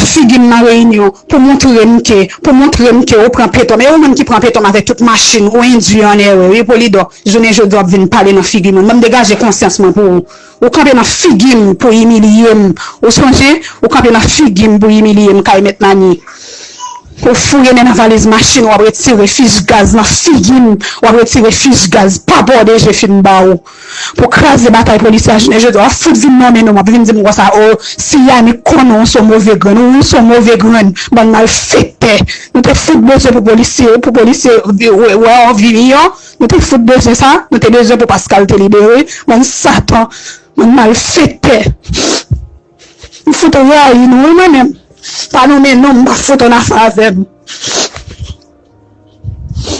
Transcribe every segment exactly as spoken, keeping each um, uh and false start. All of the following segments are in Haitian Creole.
figi m nan reyinyon, pou montre m ke, pou montre m ke ou pran peton m. E ou menm ki pran peton m avèk tout machin, ou endwi an erè, wi, Polidò. Jounen jodi a w ap vin pale nan figi moun. Ban m degaje konsyans mwen pou ou. Ou kanpe nan figi m pou imilye m. Ou sonje? Ou kanpe nan figi m pou imilye m, kay mèt Mani. Ou fouye men nan valiz machin, w ap retire fich gaz nan figi m, w ap retire fich gaz, pa bòde je fin ba ou. Pou kraze batay polisye a jounen jodi a, w ap fout vin nonmen non m, w ap vin di m konsa, o, si Yanick konnen w se yon move grenn, ou se yon move grenn, bann malfektè. Nou te fout bezwen pou polisye, pou polisye wè, wè yon vi miyò, nou te fout bezwen sa, nou te bezwen pou Pascal te libere, bann satan, bann malfektè. M fout rayi nou, wi, mwen menm. Pa nonmen non m, m pa fout ann afè avè m.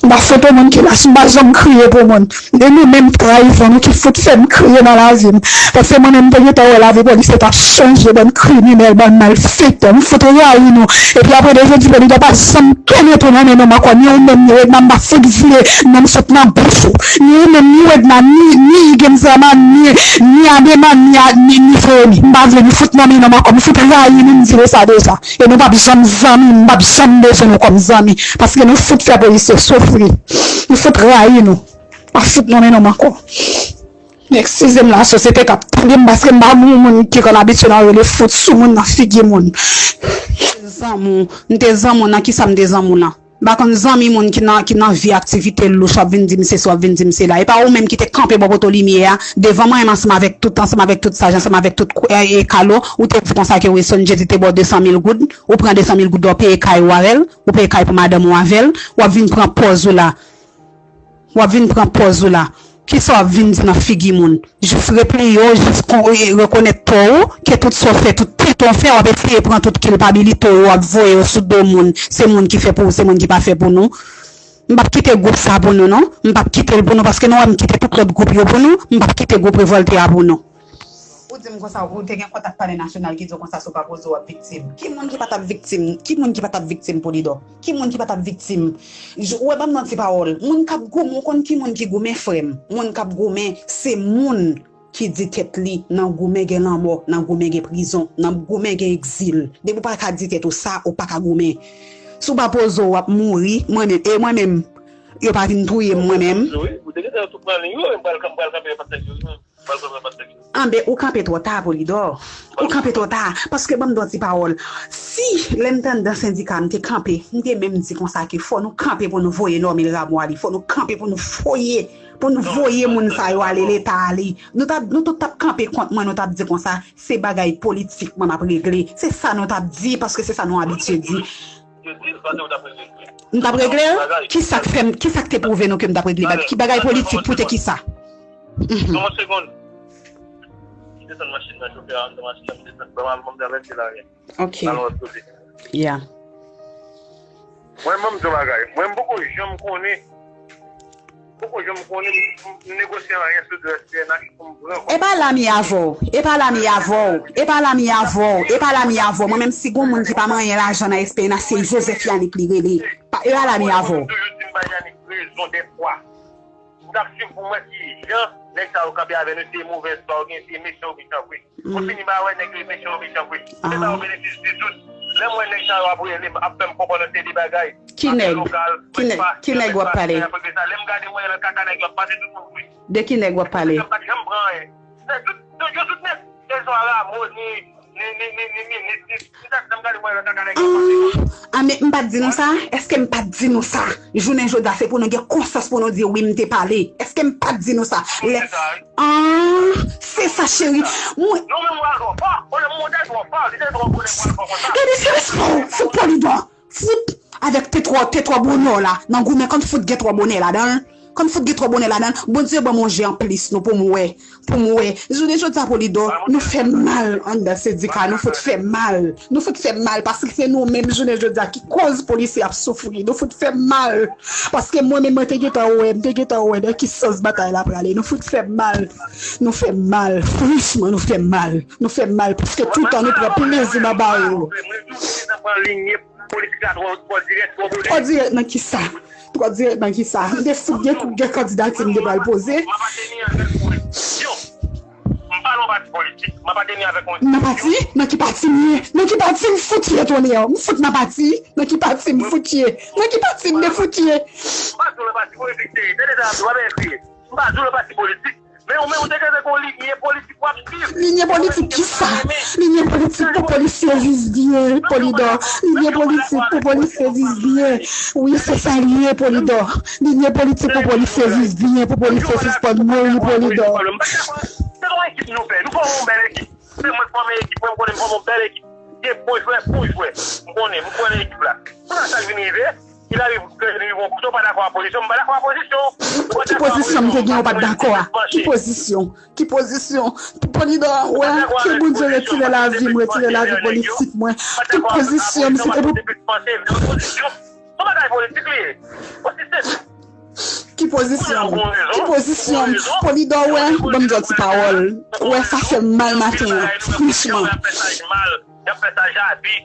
M pa fout yon moun ki lach, m pa janm kriye pou moun. E nou menm trayizon nou ki fout fè m kriye nan lavi m. Paske mwen menm m te gentan wè lavi polisye t ap chanje, bann kriminèl, bann malfektè. M fout rayi nou. Epi apre de jodi, Polidò pa janm tounen tou nonmen non m ankò. Ni ou menm, ni Wedna, m pa fout vle non m sot nan bouch ou. Ni ou menm, ni Wedna, ni, ni Igenzama, ni, ni Adema, ni, a- ni, ni Fremi. M pa vle nou fout nonmen non m ankò. M fout rayi nou, m di nou sa deja. E nou p ap janm zanmi, m p ap janm bezwen nou kòm zanmi. Paske nou fout fè polisye soufri. Nou fout rayi nou. Pa fout nonmen non m ankò. Eskize m la, sosyete k ap tande m, paske m pa moun, moun ki konn abitye nan rele fout sou moun nan figi moun. Zanmi w, m te zanmi w nan kisa m te zanmi w lan? M pa konn zanmi moun ki nan, ki nan vi aktivite louch, w ap vin di m sesi, w ap vin di m sela. E pa ou menm ki te kanpe bò poto limyè a, devan mwen menm ansanm avèk tout, ansanm avèk tout saj, ansanm avèk tout kou- e, e kalo, ou te di konsa ke Wilson Jezi te ba w de san mil goud, ou pran de san mil goud la, w peye kay ou avè l, ou peye kay pou madanm ou avè l, w ap vin pran pòz ou la. W ap vin pran pòz ou la. Kisa w ap vin di nan figi moun? Jis repliye w, jis kon- e, rekonèt tò ou, ke tout sa w fè, tout tenten w fè, w ap eseye pran tout kilpabilite w, w ap voye yo sou do moun. Se moun ki fè pou ou, se moun ki pa fè pou nou. M p ap kite gwoup sa pou nou, non. M p ap kite l pou nou, paske nou wè m kite tout lòt gwoup yo pou nou. M p ap kite gwoup revòlte a pou nou. Ou di m konsa, ou te gen kontak Palè Nasyonal ki di w konsa si w pa poze w ap viktim. Ki moun ki pa t ap viktim? Ki moun ki pa t ap viktim, Polidò? Ki moun ki pa t ap viktim? J- Ou wè, ban m yon ti pawòl. Moun k ap goumen, ou konn ki moun ki goumen, frè m? Moun k ap goumen, se moun ki di tèt li, nan goumen gen lanmò, nan goumen gen prizon, nan goumen gen egzil. Depi w pa ka di tèt ou sa, ou pa ka goumen. Si w pa poze w ap mouri, mwen menm, e mwen menm, yo pa vin touye m, mwen menm. Wi, ou te gentan tou pran liy ou, m pral, m pral kanpe nan pastè Djozman. Anben, ou kanpe twò ta, Polidò. Ou kanpe twò ta. Paske ban m di w ti pawòl. Si, lè m te anndan sendika, m te kanpe, m te menm di konsa ke fò nou kanpe pou nou voye Normil Rameau ale. Fò nou kanpe pou nou voye, pou nou voye moun sa yo ale, Leta ale. Nou t ap, nou tout t ap kanpe kont mwen, nou t ap di konsa, se bagay politikman m ap regle. Se sa nou t ap di, paske se sa nou abitye di. M t ap regle l? Kisa k fè m, kisa k te pwouve nou ke m t ap regle bagay? Ki bagay politik pou te kisa? Mhm. Yon segonn. M desann machin nan, chofè a anndan machin nan, m desann. Ban m al, ban m travèse lari a. Ok. Alon wè kote. Ya. Mwen, ban m di yon bagay. Mwen, m poko janm konnen, poko janm konnen m, m negosye anyen sou dwèt C N H pou m pran kòm. E pa la mi avè w. E pa la mi avè w. E pa la mi avè w. E pa la mi avè w. Mwen menm, si gon moun ki pa manyen lajan nan S P N H, se Joseph Yanick li rele. Pa, e pa la mi avè w. Toujou di m bay Yanick rezon dèfwa. M t ap swiv pou m wè kijan nèg sa yo kanpe avè nou, se movèz pa yo gen, se mechan yo mechan vre. Mwen fini pa wè nèg yo mechan yo mechan vre. Se sa yo benefis dizout. Lè m wè nèg sa yo ap rele m, ap fè m konprann yon seri de bagay. Ki nèg? Ki nèg? Ki nèg w ap pale? Lè m gade mwen nan kaka nèg yo ap pase tout moun vre. De ki nèg w ap pale? Yo pa t janm pran anyen. Nèg tout, yo tout nèg. Sezon Aramo, ni, ni, ni, ni, ni minis, ni, ni, ni sa k nan gade mwen nan kaka nèg yo pase. Ah, ah, men m pa t di nou sa? Èske m pa t di nou sa? Jounen jodi a, se pou nou gen konsyans pou nou di, wi, m te pale. Èske m pa t di nou sa? Lè, ah, se sa, cheri. Mwen. Nou menm, w al twò fò. Olye m monte twò fò, li te twò bonè pou al fò konsa. Gade, se respè w, fout Polidò. Fout avèk te twò, te twò bonè w la. Nan goumen, konn fout gen twò bonè ladan l. Konn fout gen twò bonè ladan l. Bondye ban m yon je anplis, non, pou m wè. Pou m wè. Jounen jodi a, Polidò, nou fè mal anndan sendika, nou fout fè mal. Nou fout fè mal, paske se nou menm, jounen jodi a, ki koz polisye ap soufri. Nou fout fè mal. Paske mwen menm, mwen te gentan wè, m te gentan wè nan ki sans batay la prale. Nou fout fè mal. Nou fè mal. Franchman, nou fè mal. Nou fè mal, paske toutan nou pran plezi nan ba yo. Politik la twò, twò dirèk, twò bonè. Twò dirèk nan kisa? Twò dirèk nan kisa? M te fout gen kou, gen kandidati m te pral poze. M ap ateni an nèg pou yo. M pa nan pati politik. M Nan pati? Nan ki pati m ye? Nan ki pati m fout ye, Tonè? M fout nan pati? Nan ki pati m fout ye? Nan ki pati m de fout ye? M pa di w nan pati politik se, tande sa, m pa byen kriye. M pa di w nan pati politik. Men ou menm ou te gen yon linye politik w ap swiv. Linye politik kisa? Linye politik pou polisye viv byen, Polidò. Linye politik pou polisye viv byen. Wi, se sa l ye, Polidò. Linye politik pou polisye viv byen, pou polisye sispann mouri, Polidò. Se yon ekip nou fè. Nou fè yon bèl ekip. Se mwen k fòme ekip mwen, m konnen m fòme yon bèl ekip. Gen bon jwè, bon jwè. M konnen, m konnen ekip la. Kounye a sa k vin rive, ki la rive, ke vin rive yon kote, w pa dakò ak pozisyon, m pa dakò ak pozisyon. Ki pozisyon m te gen, w pa t dakò a? Ki pozisyon? Ki pozisyon? Polidò, wè, ke Bondye retire lavi m, retire lavi politik mwen. Ki pozisyon m, se te pou Yon bagay politik li ye. Osi senp. Ki pozisyon m? Ki pozisyon m? Polidò, wè, ban m di yon ti pawòl. Wè, sa fè m mal maten an, franchman. Y ap fè sa Jabi.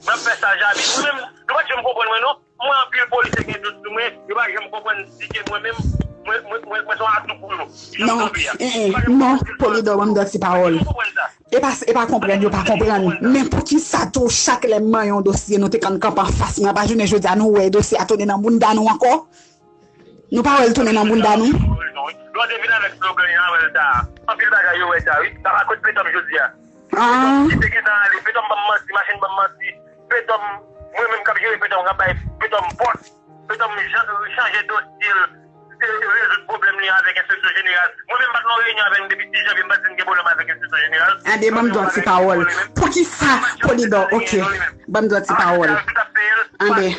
Y ap fè sa Jabi. Nou menm, nou pa t janm konprann mwen, non. Mwen, anpil polisye gen dout sou mwen. Yo pa janm konprann si ke mwen menm, mwen, mwen, mwen, mwen se yon atou pou yo. Non, eh, eh, non, Polidò, ban m di yon ti pawòl. Yo pa janm konprann sa. E pa, e pa konprann, yo pa konprann. Men poukisa tou chak lè m manyen yon dosye, nou te konn kanpe anfas mwen, pa jounen jodi a, nou wè dosye a tounen nan bounda nou ankò? Nou pa wè l tounen nan bounda nou? Lè w te vin avèk slogan Yavel ta a, anpil bagay yo wè ta, wi. Sa pa kot Petòm jodi a. Ah. Petòm ki te gentan ale, Petòm ban m manti, machin ban m manti. Petòm, mwen menm k ap jere Petòm, k ap bay Petòm pòs. Petòm jan-, chanje dosye l, rezoud pwoblèm li avèk enspeksyon jeneral. Mwen menm m pa t nan yon reyinyon avè l depi sis janvye, m pa t di m gen pwoblèm avèk enspeksyon jeneral. Anben, ban m di yon ti pawòl. Poukisa, Polidò, ok. Ban m di yon ti pawòl. Anben.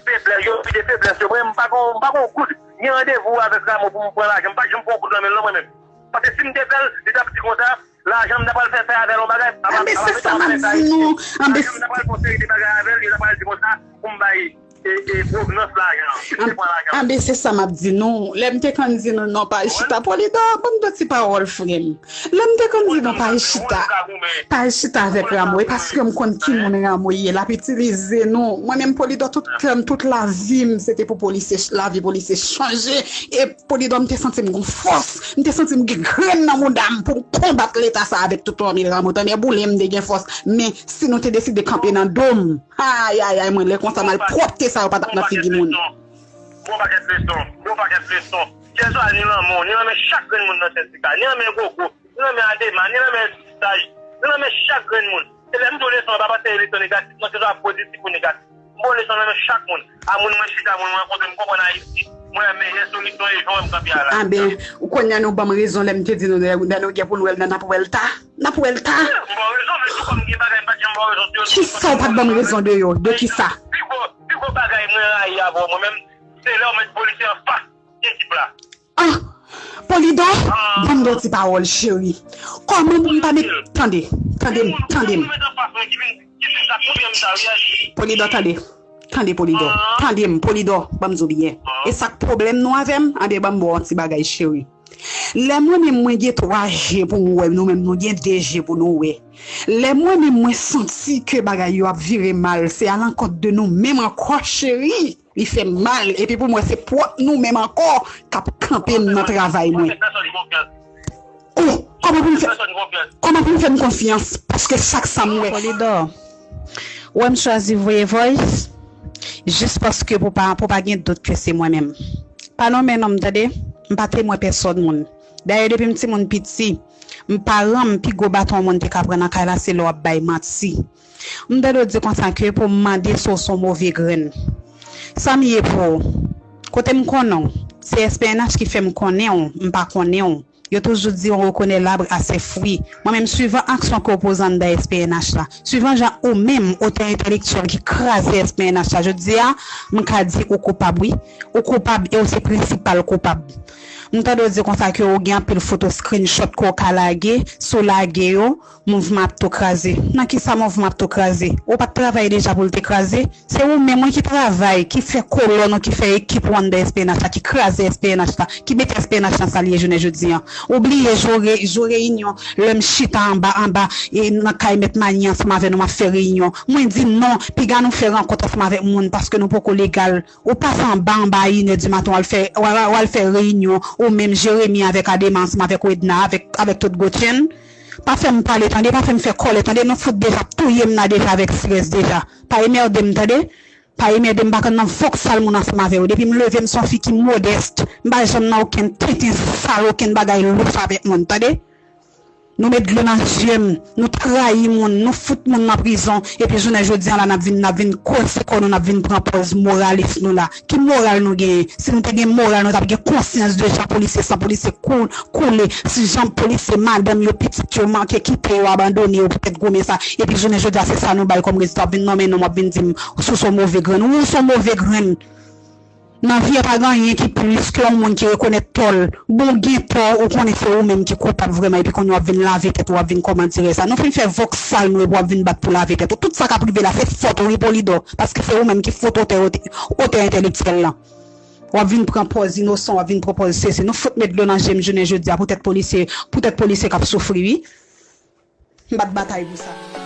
Paske feblès, yo vide feblès yo. Mwen, m pa gon, m pa gon goud. Gen randevou avèk Rameau pou m pran lajan. M pa t janm pran goud nan men l, non, mwen menm. Paske si m te fè l, li t ap di konsa, lajan m ta pral fè, fè avè l yon bagay. Anben, se sa m ap di nou. Anben, lajan m ta pral fè yon seri de bagay avè l, li ta pral di konsa, pou m bay, e, e, pwovenans lajan an. Ki te pran lajan an. Anben, se sa m ap di nou. Lè m te konn di nou, non, pa al chita, Polidò, ban m di yon ti pawòl, frè m. Lè m te konn di nou, pa al chita, pa al chita avèk Rameau, e paske m konn ki moun Rameau ye, l ap itilize nou. Mwen menm, Polidò, tout kè m, tout lavi m, se te pou polisye, lavi polisye chanje. E Polidò, m te santi m gon fòs. M te santi m gen grenn nan mouda m pou m konbat leta sa avèk tout fanmi Rameau. Tande boule m te gen fòs. Men, si nou te deside kanpe nan do m, ayayay, mwen, lè konsa, malpwòpte sa yo pa t ap nan figi moun. Bon pakèt leson, bon pakèt leson. Kèlswa ni lanmò, ni nan men chak grenn moun nan sendika, ni nan men Gogo, ni nan men Adema, ni nan men Saj, ni nan men chak grenn moun. E lè m di w leson an, pa panse e leson negatif, non, se swa pozitif ou negatif. M ba w leson nan men chak moun. A moun mwen chita, moun mwen rankontre, m konprann Ayiti. Mwen wè meyè solisyon e jan w wè m kanpe a la. Anben, kounye a nou ban m rezon lè m te di nou, lè, lè nou gen pou n wè l nan, n ap wè l ta. N ap wè l ta. M ba w rezon, men tou kòm gen bagay m pa t janm ba w rezon sou yo. Kisa w pa t ban m rezon de yo? De kisa? Pi gwo, pi gwo bagay mwen rayi avè w, mwen menm, se lè w met polisye anfas ekip la. Ah! Polidò, ban m di w ti pawòl, cheri. Kòman pou m pa met, tande, tande m, tande m. Polidò, tande. Tande, Polidò. Tande m, Polidò, ban m di w byen. E sa k pwoblèm nou avè m? Anben, ban m ba w yon ti bagay, cheri. Lè mwen menm mwen gen twa je pou m wè, nou menm nou gen de je pou nou wè. Lè mwen menm mwen santi ke bagay yo ap vire mal, se alankont de nou menm ankò, cheri. Li fè m mal. Epi pou m wè se pwòp nou menm ankò k ap kanpe m nan travay mwen. Oh, kòman pou m fè, kòman pou m fè m konfyans? Paske chak sa m wè. Polidò, ou wè m chwazi voye voice jis paske pou pa, pou pa gen dout ke se mwen menm. Pa nonmen non m, tande. M pa temwen pèsòn moun. Dayè, depi m timoun piti, m paran m, pi gwo baton yon moun te ka pran nan kay la, se lè w ap bay manti. M tande w di konsa ke pou m mande si w se yon move grenn. Sa m ye pou ou? Kote m konnen w? Se S P N H ki fè m konnen w, m pa konnen w. Yo toujou di on reconnaît l'arbre à ses fruits. Mwen menm, swivan aksyon ke w poze anndan S P N H la, swivan jan ou menm, otè entèlektyèl ki kraze S P N H la, jodi a, m ka di ou koupab, wi. Ou koupab e ou se prensipal koupab. M tande w di konsa ke ou gen anpil foto screenshot ke w ka lage, si w lage yo, mouvman ap tou kraze. Nan kisa mouvman ap tou kraze? Ou pa t travay deja pou l te kraze? Se ou menm wi ki travay, ki fè kolòn ou, ki fè ekip ou anndan S P N H la, ki kraze S P N H la, ki mete S P N H nan sa l ye jounen jodi an. Ou bliye jou re-, jou reyinyon, lè m chita anba, anba, e nan kay Mèt Mani ansanm avè nou, m ap fè reyinyon. Mwen di non, piga nou fè rankont ansanm avèk moun, paske nou poko legal. Ou pase anba, anba a inè di maten, w al fè, w al, w al fè reyinyon, ou menm Jeremi avèk Adema ansanm avèk Wedna, avèk, avèk tout Gotchen. Pa fè m pale, tande, pa fè m fè kòlè, tande, nou fout deja touye m la deja avèk strès deja. Pa emède m, tande. Pa emède m, pa konn nan vòksal moun ansanm avè yo. Depi m leve, m se yon fi ki modès. M pa janm nan okenn tenten sal, okenn bagay lous avèk moun, tande. Nou met dlo nan je m, nou trayi moun, nou fout moun nan prizon, epi jounen jodi a la n ap vin, n ap vin kòse kò nou, n ap vin pran pòz moralis nou la. Ki moral nou genyen? Si nou te gen moral, nou t ap gen konsyans de jan polisye, san polisye kou-, koule, si jan polisye, madanm yo, pitit yo manke kite yo, abandone yo poutèt gwo men sa. Epi jounen jodi a, se sa nou bay kòm rezilta. W ap vin nonmen non m, w ap vin di m, "Ou se yon move grenn." Ou se yon move grenn. Nan vi a pa gen anyen ki plis ke yon moun ki rekonèt tò l. Bon, gen tò, ou konnen se ou menm ki koupab vrèman, epi kounye a w ap vin lave tèt ou, w ap vin kòmandire sa. Nou fin fè vòksal nou epi w ap vin bat pou lave tèt ou. Tout sa k ap rive la, se fòt ou, Hippolyte, paske se ou menm ki fout otè, otè, otè entèlektyèl lan. W ap vin pran pòz inosan, w ap vin pran pòz sesi. Nou fout met dlo nan je m jounen jodi a poutèt polisye, poutèt polisye k ap soufri, wi. M bat batay pou sa.